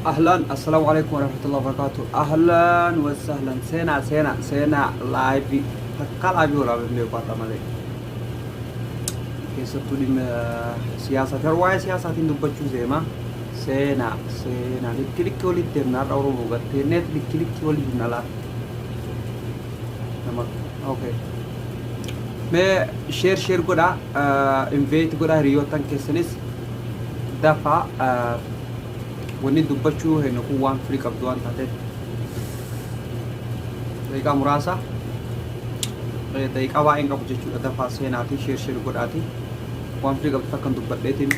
Ahlan, assalamu alaikum warahmatullahi wabarakatuh. Ahlan wa sahlan. Seenaa, seenaa, seenaa live. Takka live waraabee beeku har'a malee. Keessattuu dhimma siyaasaa ta'e waa'ee siyaasaatiin dubbachuu deema. Seenaa, seenaa. Likki likki walitti deemna har'a Oromoo gartee neet likki likki walii hin alaa. Nama, okay. Mee share share godhaa, invite godhaa hiriyoottan keessanis dafaa. Wanni dubbachuu hennu kun waan firii qabdu waan taateef daqiiqaa muraasa, daqiiqaa baay'een qabu jechuudha. Dafaa seenaatii share share godhaati, waan firii qabdu takkan dubbadheetiin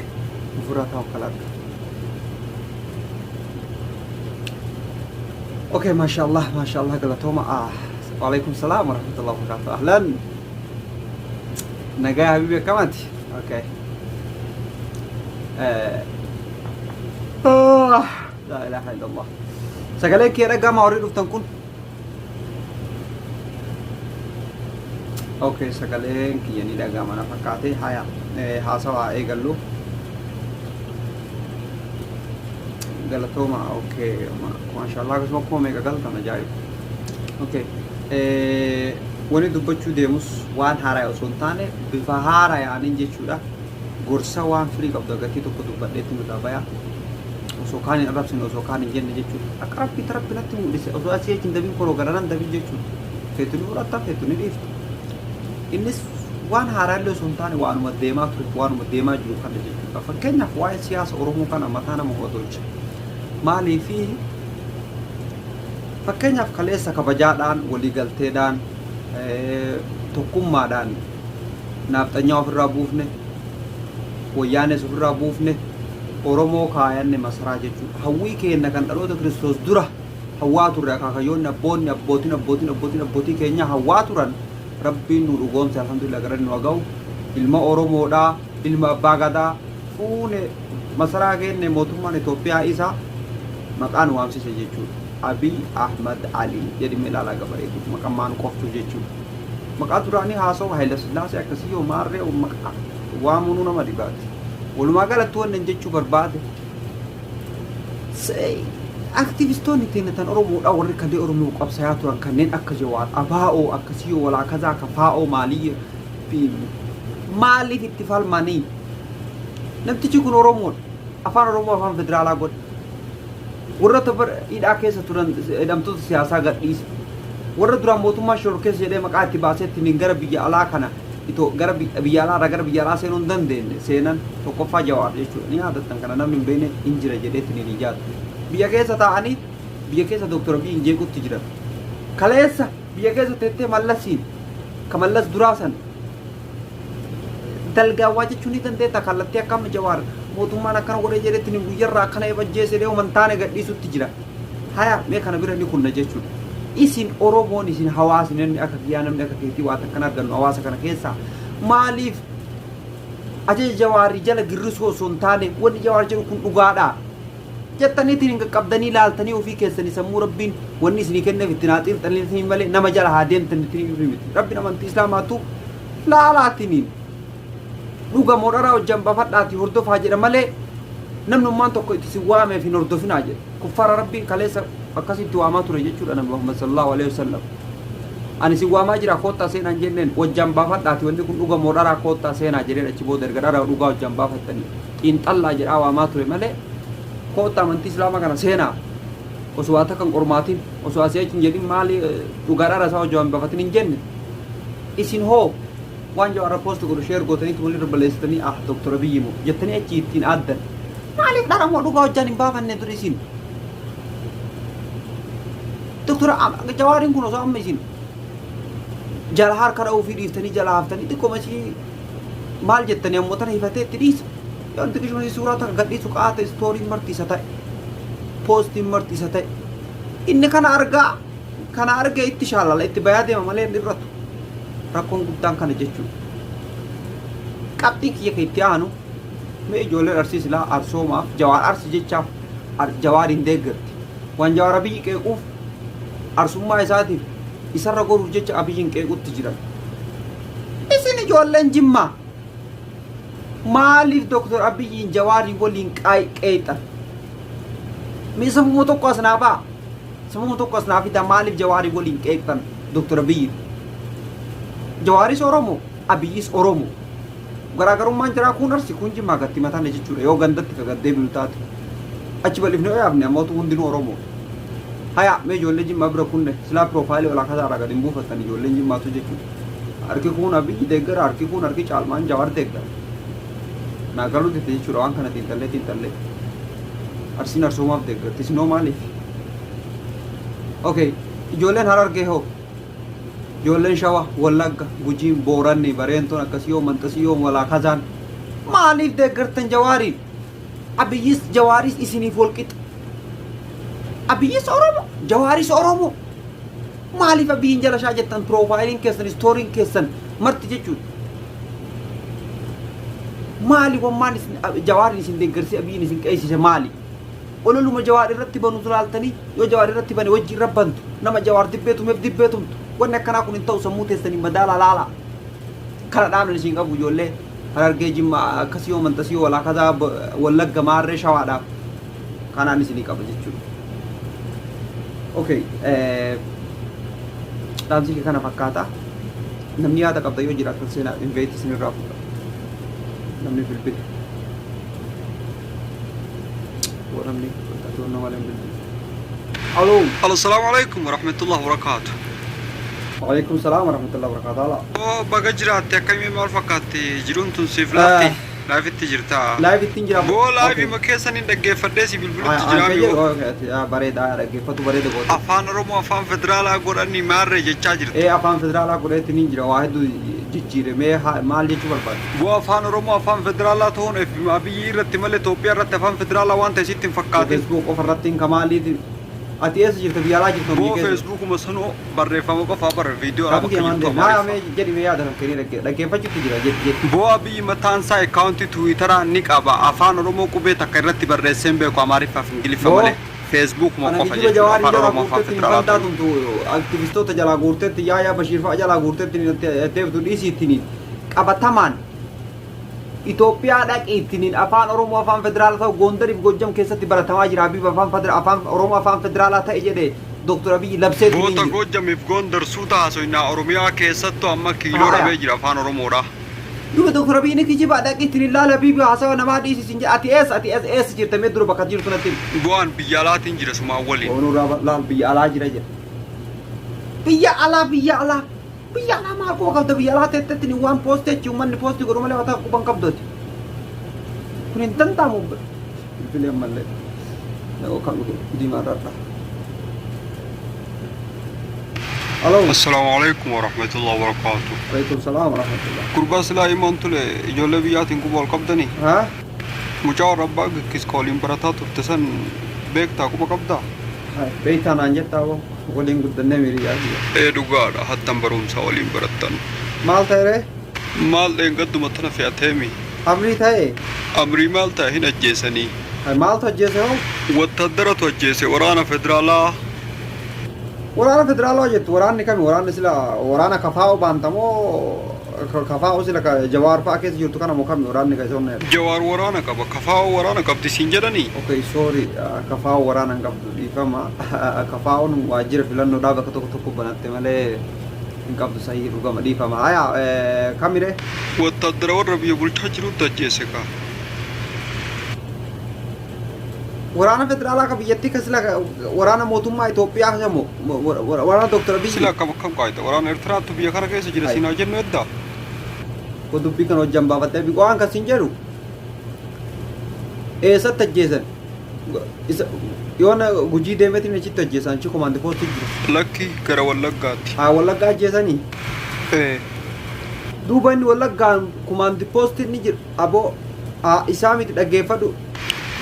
ofirraa tawakkalaadha. Okay, mashallah, mashallah, galatooma. Ah, waalaikum salaam warahmatullahi wabarakatuh. Ahlan. Nagaa habibi, akkamati? Okay. Ah, laa ilaaha illallah. Sagalee kee dhaga'ama warri dhuftan kun? Okay, sagaleen kiyya ni dhaga'ama na fakkaate. Haya, haasawaa eegallu. Galatooma. Okay, maashaallah, akkasuma akkuma meeqa galtan, ajaa'iba. Okay. Wani dubbachuu deemus waan haaraa osoo hin taane bifa haaraa yaaniin jechuudha. Gorsa waan firii qabdu agatii tokko dubbadheetti nurraa baya. Osoo kaan hin arrabsine, osoo kaan hin jenne jechuudha. Akka rabbii rabbi natti mul'ise osoo asii achi hin dabin koroo garanan dabin jechuudha. Feetu ni fudhatta, feetu ni dhiifta. Innis waan haaraa illee osoo hin taane waanuma deemaa ture, waanuma deemaa jiru kana jechuudha. Fakkeenyaaf waa'ee siyaasa Oromoo kana mataa nama hodolcha. Maaliifi fakkeenyaaf kaleessa kabajaadhaan, waliigalteedhaan, tokkummaadhaan naafxanyaa ofirraa buufne, wayyaanes ofirraa buufne, Oromoo kaayanne masaraa jechuudha. Hawwii keenna kan dhaloota Kiristoos dura hawwaa turre, akaakayyoonni, abboonni, abbootiin abbootiin abbootiin abbootii keenya hawwaa turan Rabbiin nu dhugoomse, alhamdulillah, gara nu aga'u. Ilma Oromoodhaa, ilma abbaa gadaa fuune masaraa keenne, mootummaan Itoophiyaa isa maqaa nu waamsise jechuudha. Abiy Ahmad Ali jedhime ilaalaa gabareetu maqaan maan qoftu jechuudha. Maqaa duraanii haasa'u Haayila Sillaasee akkasii yoo maarree maqaa waamunuu nama dhibaati. Walumaa galatti wannan jechuu barbaade, aktivistoonni teenya tan Oromoodhaa, warri kalee Oromoo qabsayaa turan, kanneen akka Jawaar, Abaa'oo akkasii yoo walaa kazaa kafaa'oo maalii fi maaliif itti falmanii? Namtichi kun Oromoodha. Afaan Oromoo afaan federaalaa godhe. Warra hidhaa keessa turan, hidhamtoota siyaasaa gadhiise. Warra duraan mootummaa shororkeessa jedhee maqaa itti baasee ittiin gara biyya alaa kana itoo gara biyya alaa irraa gara biyya alaa seenuu hin dandeenye seenan, tokkoffaa Jawaar jechuudha. Ni yaadattan, kana namni hin beekne hin jira jedhee ittiin hin yaadu. Biyya keessa taa'anii biyya keessa Dooktar Abiyyiin jeequtti jiran. Kaleessa biyya keessa teettee Mallasiin ka Mallas duraa san dalgaawwaa jechuu ni dandeetta. Kallattii akkam Jawaar mootummaan akkana godhee jedhetti ni guyyarraa akkana ebajjeese jedhee umantaane gadhiisutti jira. Haya, mee kana bira ni kunna jechuudha. Isin Oromoon, isin hawaasni, namni akka kiyyaa, namni akka keetii waan akkana argannu hawaasa kana keessaa maaliif ajaja Jawaarii jala girrisuu osoo hin taane, wanni Jawaar jedhu kun dhugaadha jettaniitiin hin qaqqabdanii ilaaltanii, ofii keessanii sammuu Rabbiin wanni isinii kenneef ittiin haa xiinxalanii malee nama jala haa deemtan ittiin miti. Rabbiin amantii Islaamaatu laalaatiniin dhuga moo dharaa hojjan bafadhaatii hordofaa jedha malee namnummaan tokko itti si waameef hin hordofinaa jedha. Kuffaara Rabbiin kaleessa akkasitti waamaa ture jechuudha Nabi Muhammad sallallahu alaihi wasallam. Ani si waamaa jira, koottaa seenaan jenneen, wajjaan baafadhaati wanni kun dhuga moo dharaa, koottaa seenaa jedheen, achi booda erga dharaa dhugaa wajjaan baafattanii xiinxallaa jedhaa waamaa ture malee koottaa amantii Islaamaa kana seenaa osoo waa takka hin qormaatin, osoo asii achi hin jedhin, maali dhugaa dhara isaa wajjaan baafatin hin jenne. Isin hoo waan Jawaar post godhu share gootaniitu walirra balleessitanii, ah, Dooktor Abiyyi moo jettanii achi ittiin aaddan. Maaliif dhara moo dhugaa hojjaan hin baafanne ture isin? Doktora Jawaariin kun osoo amma isin jala harka dha'uu fi dhiiftanii jala haftanii xiqqoo masii maal jettanii ammoo tana hifatee itti dhiisa. Yoo xiqqishuma isii suuraa takka gadhiisu qaata, istooriin marti isa ta'e. Poostiin marti isa ta'e. Inni kana argaa, kana argee itti shaalala itti bayaa deema malee hin dhirratu. Rakkoon guddaan kana jechuudha. Qabxiin kiyya kan itti aanu, mee ijoolleen Arsii silaa arsoomaaf Jawaar Arsi jechaaf Jawaariin deeggarti. Waan Jawaar Abiyyi qeequuf, arsummaa isaatiif isarra goruuf jecha Abiyyiin qeequtti jiran. Isin ijoolleen Jimmaa maaliif Dooktor Abiyyiin Jawaarii waliin qeexan? Mee sababuma tokko as naa ba'a. Sababuma tokko as naa fida maaliif Jawaarii waliin qeeqxan Dr. Abiyyi. Jawaaris Oromo, Abiyyis Oromo. Garaagarummaan jiraa kun Arsi kun Jimmaa gatti mataan jechuudha yoo gandatti ka gad deebinu taate. Achi bal'ifnee yoo yaafne ammootu hundinuu Oromo. Haya mee ijoollee Jimmaa bira kunne silaa piroofaayilii olaa kasaa irraa gad hin buufattan ijoolleen Jimmaatu jechuudha. Harki kun Abiyyi deeggara harki kun harki caalmaan Jawaar deeggara. Naa galuu dide jechuudha waan kana xiinxallee xiinxallee. Arsiin Arsoomaaf deeggarti isinoo maaliif? Okay ijoolleen Harargee hoo? Ijoolleen Shawa, Wallagga, Gujiin, Booranni, Bareentoon akkasii yoo Manxasii yoo Walaa Kazaan maaliif deeggartan Jawaariin? Abiyyis Jawaaris isiniif wal qixa. Abiyyis Oromo, Jawaaris Oromo. Maaliif Abiyyiin jala shaa jettan piroofaayiliin keessan, istooriin keessan marti jechuudha. Maali wammaan isin Jawaariin isin deeggarsee Abiyyiin isin qeessise maali? Ololuma Jawaar irratti banu laaltanii yoo Jawaar irratti bane wajji irra bantu nama Jawaar dibbee tumeef dibbee tumtu wanni akkanaa kun hin ta'u sammuu teessanii madaala laala. Kana dhaabni isin qabu ijoollee Harargee Jimmaa akkasii yoo manxasii yoo walaa kazaa Wallagga maarree Shawaadhaaf kanaan isinii qaba jechuudha. Okay, dhaamsi kee kana fakkaata. Namni yaada qabda yoo jiraatan seenaa invite isinirraa fuudha. Namni bilbile. Boo namni to'annoo malee hin bilbilu. Aloo. Alo, salaamu alaikum warahmatullahi wabarakaatu. Waalaikum salaam warahmatullahi wabarakatuh. Ala. Oo, baga jiraatte akkamii maal fakkaatti jiruun tun siif laafti? Laafitti jirtaa? Live ittiin jira. Boo live ma keessan hin dhaggeeffadhee si bilbilutti jiraa mi boo? Bareeda dhaggeeffatu bareeda goote. Afaan Oromoo afaan federaalaa godhanii maarree jechaa jirta. Ee afaan federaalaa godheetti ni jira waa hedduu jijjiire mee maal jechuu barbaadde? Boo afaan Oromoo afaan federaalaa ta'uun Abiyyi irratti malee Itoophiyaa irratti afaan federaalaa waan ta'e sitti hin fakkaatin. Facebook qofa irratti hin kamaaliiti. Ati eessa jirta biyya alaa jirta Boo biyya keessa? Facebookuma sanuu barreeffama qofaa bara viidiyoo Gaaffii bakka kee maal jirtu deema? Haa Amaariffa. mee jedhi mee yaada kan kennee dhaggeeffachuutti jira jedhi jedhi. Boo Abiyyi mataan isaa akkaawuntii Tiwiitaraa ni qaba. Afaan Oromoo qubee takka irratti barreessee hin beeku Amaariffaaf Ingiliffa Boo malee. Facebookuma kana qofa kijiba jechuudha. Jawaarii Afaan jalaa Oromoo afaan guurtetti hin federaalaa fantaa ta'uun. tumtu aktivistoota jalaa guurtetti yaayaa Bashiir fa'a jalaa guurtetti deebtu dhiisii ittiin qabatamaan Itoophiyaa dhaqi ittiin afaan Oromoo afaan federaalaa ta'u Gondariif Gojjam keessatti baratamaa jira Abiy afaan afaan Oromoo afaan federaalaa ta'e jedhe Dr. Abiy labsee ittiin Boota jira. Gojjamiif Gondar suuta haasofnaa Oromiyaa keessattuu amma kiiloo Haaya. dhabee jira afaan Oromoodha. Duba Dr. Abiy ni kijiba dhaqi ittiin ilaala Abiy haasawa namaa dhiisi sin jedha ati eessa ati eessa eessa jirta mee dura bakka jirtu natti himi. Bu'aan biyya alaatiin jira sumaan waliin. Oonuu laal biyya alaa jira jedha. Biyya alaa biyya alaa biyya alaa maal quba qabda biyya alaa teettetti ni waan poostii achi uummanni poostii godhu malee mataa quban qabdoti. Kun hin danda'amu. Bilbilee ammallee. Nagoo kan dhugu diimaa irraa. Aloo. Assalaamu alaikum warahmatullahi wabarakatuh. Alaikum salaam wa rahmatullah. Gurbaa silaa himaan tule ijoollee biyyaatiin quba ol qabdanii Haa? mucaa warra abbaa gaggeessa waliin barataa turte san beektaa quba qabdaa? Beektaa naan jettaa boo waliin guddannee miiriyyaa kiyya. Ee dhugaadha hattan barumsaa waliin barattan. Maal ta'e ree? Maal dheengadduma tana fe'ateemi? Amrii ta'e? Amrii maal ta'e hin ajjeesanii? Maaltu ajjeese hoo? Wattaaddaratu ajjeese waraana federaalaa. Waraana federaalaa jettu waraanni kami waraanni sila waraana kafaa'oo baantamoo kafaa'oo sila ka Jawaar fa'a keessa jirtu kana moo kami waraanni ka isa onnee? Jawaar waraana qaba kafaa'oo waraana qabdi siin jedhanii? Okay sorry kafaa'oo waraana hin qabdu dhiifama kafaa'oon waajjira filannoodhaa bakka tokko tokko banatte malee hin qabdu sahii dhugama dhiifama haya kamire? Wattaaddara warra biyya bulchaa jirutti ajjeese kaa. Waraana federaalaa ka biyyattii ka sila waraana mootummaa Itoophiyaa ka moo waraana Dr. Abiyyi. Sila akkam akkam qaayita waraana Eertiraattu biyya kana keessa jira siin haa jennu edda. Ko dubbii kana hojjan baafattee biqoo waan kan siin jedhu eessatti ajjeesan isa yoona Gujii deemeetiin achitti ajjeesan achi komaandi poostii jira. Lakki gara Wallaggaatti. Haa Wallaggaa ajjeesanii. Ee. Duuba inni Wallaggaan komaandi poostiin ni jira aboo isaa miti dhaggeeffadhu.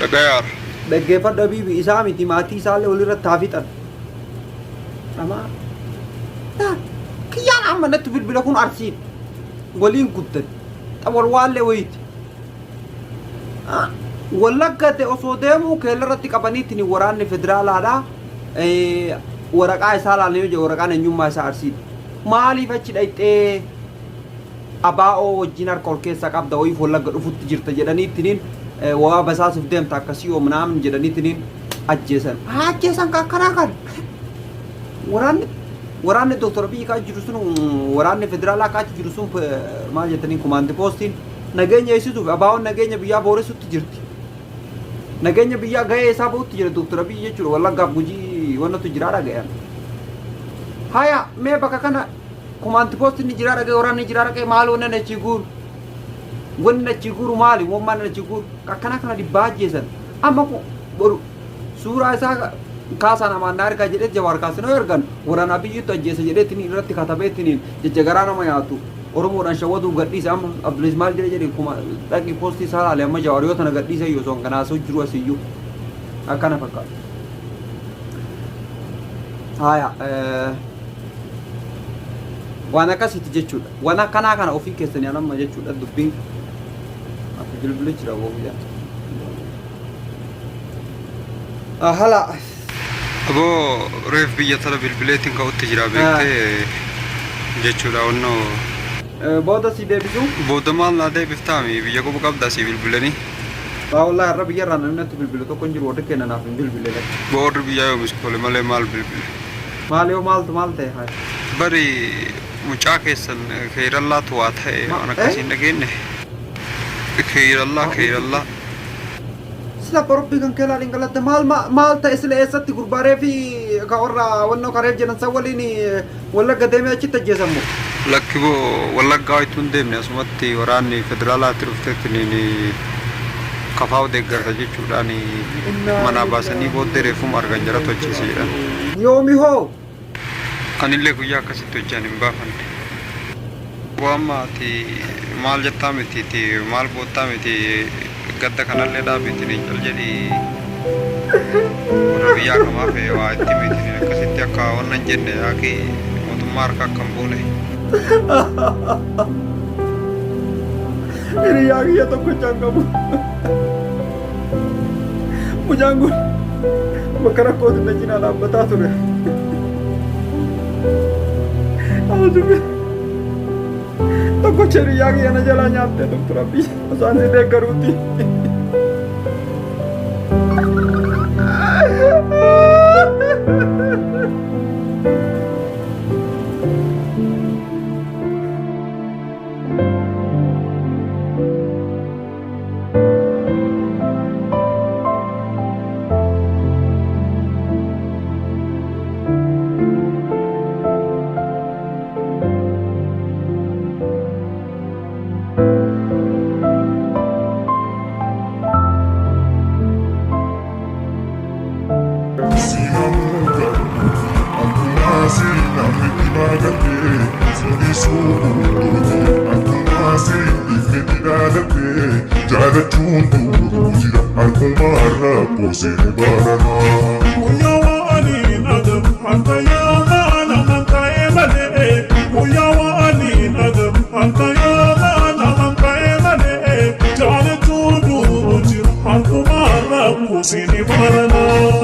Dhagayaara. Dhaggeeffadhu Abiibi isaa miti maatii isaallee walirratti haa fixan. Dhamaa. Kiyyaan amma natti bilbila kun Arsiin waliin guddan xawalwaallee wayiiti. Wallagga ta'e osoo deemuu keella irratti qabaniitiin waraanni federaalaadha. Waraqaa isaa laalanii hojii waraqaan eenyummaa isaa Arsiidha. Maaliif achi dhayxee abaa'oo wajjin harka ol keessaa qabda wayiif Wallagga dhufutti jirta jedhaniitiin waa basaasuuf deemta akkasii oo minaamin jedhaniitiin Ajjeesan. Haa ajjeesan ka akkanaa kan. Waraanni waraanni Dooktar Abiyyi kaa jiru sun, waraanni federaalaa kaa jiru sun, maal jettanii, kumaandi poostiin nageenya eegsisuuf, abaawoon nageenya biyyaa booressutti jirti. Nageenya biyyaa gahee isaa bahutti jira Dooktar Abiyyi jechuudha. Wallaggaaf Gujii wannatu jiraa dhaga'an. Haya, mee bakka kana kumaandi poostiin ni jiraa dhaga'e, waraanni jiraa dhaga'e, maal wanni achi guuru? Wanni achi guuru maali? Wammaan achi guuru akkana kana dhibbaa ajjeesan. Amma boru suuraa isaa kaasaan amaan na argaa jedhee Jawaar kaasanii yoo argan, waraana Abiyyiitu ajjeese jedheetiin irratti katabeetiin jecha garaa nama nyaatu Oromoodhaan shawwaduu gadhiise. Amma Abdulis maal jedhe jedhe, kuma dhaqi poostii isaa laale. Amma Jawaar yoo tana gadhiise yoo osoo kan haasa'u jiru asiyyuu akkana fakkaata. Haya, waan akkasiiti jechuudha. Waan akkanaa kana ofii keessanii anamma jechuudha, dubbiin akka bilbilu jira guyyaa. Hala. Aboo, reef biyya tana bilbileetiin ka'utti jira beektee jechuudha onnoo. Booda si deebisu. Booda maal naa deebiftaami, biyya quba qabdaa si bilbilanii. Waa wallahi, har'a biyya irraa namni natti bilbilu tokko hin jiru, warri kenna naaf hin bilbile. Boorri biyyaa yoomis kole malee maal bilbile. Maal yoo maaltu maal ta'e haa? Bari mucaa keessan keerallaatu waa ta'e, waan akkasii hin dhageenye. Keerallaa, keerallaa. Sila qorobbii kan kee laaliin galatte, maal maal ta'e sila, eessatti gurbaaree fi ka warra wannoo kareef jedhan san waliin Wallagga deemee achitti ajjeesammo? Lakki boo, Wallaggaa wayituu hin deemne, asumatti waraanni federaalaatti dhufteetti kafaa'u deeggarta jechuudhaan manaa baasanii booddee reeffuma argan, jaratu ajjeese jedhan. Yoomi hoo? Anillee guyyaa akkasitti hojjaan hin baafanne. Boo, amma ati maal jettaa miti, maal boottaa miti, gadda kanallee dhaabiitiin hin cal jedhii, warra biyyaa kamaa fe'e waa itti mitiin akkasitti akka wanna hin jenne yaaqii mootummaa harka akka hin buune. Hiriyaa kiyya tokkochaan qabu. Mucaan kun bakka rakkootti na cinaa dhaabbataa ture. Auzubi. Tokkocha hiriyaa kiyya na jalaa nyaattee, Doktor Abiy, osoo ani si deeggaruuti.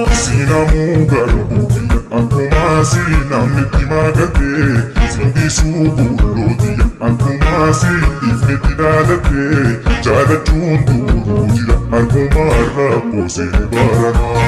Sinamu garbuti akkuma sinamni maagatte, sindisuu bullooti akkuma sindifnetti dhaalatte, jaalachuun duruu jira akkuma rakkoo seenu baranaa.